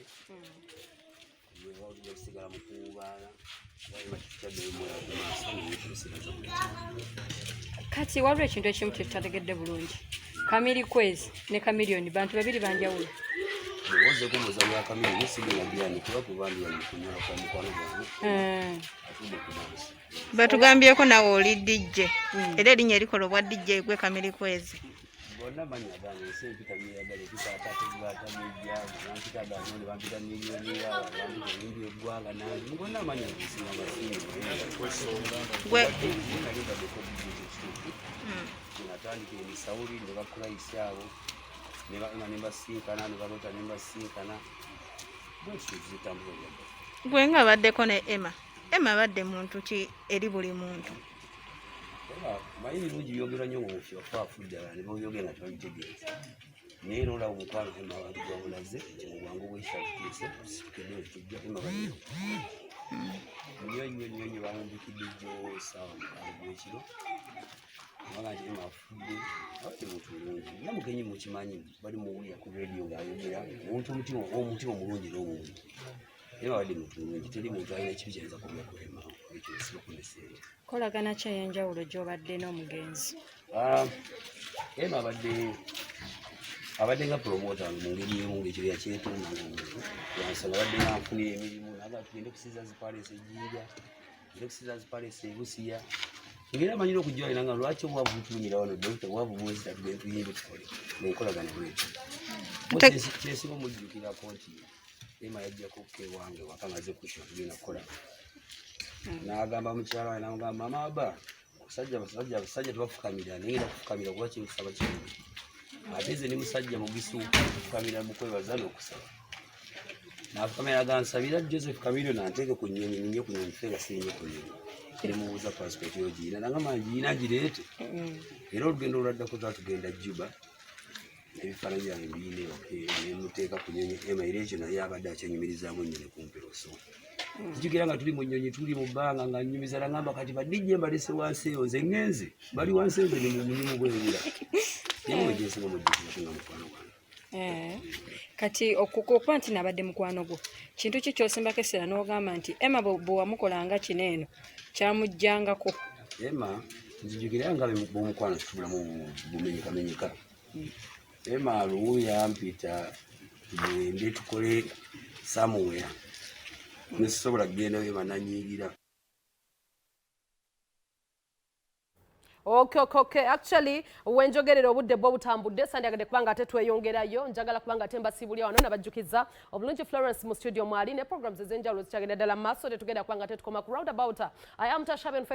Afudde, weewaawo tujja kusigala mu kuwubaala kuba tukyaddeyo omwoyo ku maaso, naye tubisigaza mu mutima. Kati waliwo ekintu ekimu kye tutategedde bulungi. Kamiri Kwezi ne Chameleone bantu babiri banjawulo. Bw'owozeeko omuzanyo wa Chameleone, sigenda gyanikula kuba ndi wano kunyola kwa mukwano gwange atudde ku maaso. Batugambyeko nawe oli DJ, era erinnya erikola obwa DJ gwe Kamiri Kwezi. Bonna mannya gange, ensi empita byeyagala, empita atategatamejja, bampita ganoni, bampita miliyoniya, bampita emindi eggwanga nange bonna amannya nsinga masimu. Gwe nali mbaddeko DJ ekituufu. Natandikira emisawuli ne bakulayisi abo ne ba Emma ne mbasinkana ne balota ne mbasinkana bwekityo zitambula byadda. Gwe nga abaddeko ne Emma, Emma abadde muntu ki eri buli muntu? Manyi birungi byogerwa nnyo ngaomufi wafe afudde, abalala ne babyogera nga tebabitegeeza, naye era olaba omukwano Emma gwabulaze nti mu bwangu bwekisa tutuuse tusitukedde we tujja. Emma badde nnyo nnyo nnyo nnyo. Bamumbikidde jjo 6:00 gw'ekiro kubanga nti Emma afudde. Abadde muntu mulungi, namugenyi mukimanyi, bali muwulira ku radio ng'ayogera omuntu omutima omulungi n'omubi. Emma abadde muntu mulungi, teri muntu alina ekibi kyayinza kwogera ku Emma, ekyo nsiba kuneseera. Kolagana ki ey'enjawulo gy'obadde n'omugenzi? Ah, Emma abadde nga promoter mu ngeri emu ng'ekyo yakyetonda ng'omuntu yansonga, abadde nga nfunira emirimu naga tugende ku Caesars Palace e Jinja, tugende ku Caesars Palace e Busia, ngeri amanyi n'okujja alina nga lwaki obwavu butulumira wano, dokita, obwavu bwezita, tugende tuyimbe tukole nenkolagana bwetyo. Kyensinga omujjukirako nti Emma yajjako ewange waka nga ze kusha tugenda kukola, n'agamba mukyala wange, n'amugamba, "Mama aba basajja, basajja, abasajja tebafukamira, naye ngenda kufukamira kuba kinkusaba kirungi, ate nze ndi musajja mugisu, kufukamira mukwebaza n'okusaba." Nafukamira agansabira Joseph Chameleone nanteeke ku nnyonyi, ninye ku nnyonyi, fe nga sirinye ku nnyonyi. Nemubuuza, "Passport yo giyina?" Nangamba, "Ngiyina, gireete." Era olugendo olwaddako twatugenda Juba, ebifaananyi byange mbiyina ewaka, nemuteeka ku nnyonyi Emma, era ekyo naye abadde akyenyumirizaamu ennyo ne kumpewo. So kijjukira nga tuli mu nnyonyi, tuli mu bbanga nga nnyumiza, nagamba, "Kati ba DJ mbalese wansi eyo, nze ŋŋenze, bali wansi, nze ni mu mulimu gw'ebira." Naye mwe gyensinga omujjukirako nga mukwano gwange. Kati okuba nti nabadde mukwano gwo, kintu ki kyosimbako essira n'ogamba nti Emma bwe wamukolanga kino eno kyamuggyangako? Emma nzijukira nga bwomukwano tutubulamu bumenyekamenyeka. Emma lumu yampita tugende tukole somewhere, nesisobola kugendayo, Emma nanyiigira. Okay. Actually, wenjogerera obudde bwo butambudde, sandyagadde kubanga ate tweyongerayo. Njagala kubanga ate mbasiibulya wano nabajjukiza obulungi Florence mu studio mwali ne programs ez'enjawulo zikyagenda ddala mu maaso. Tetugenda kubanga ate tukoma ku roundabout. I am Tasha Ben.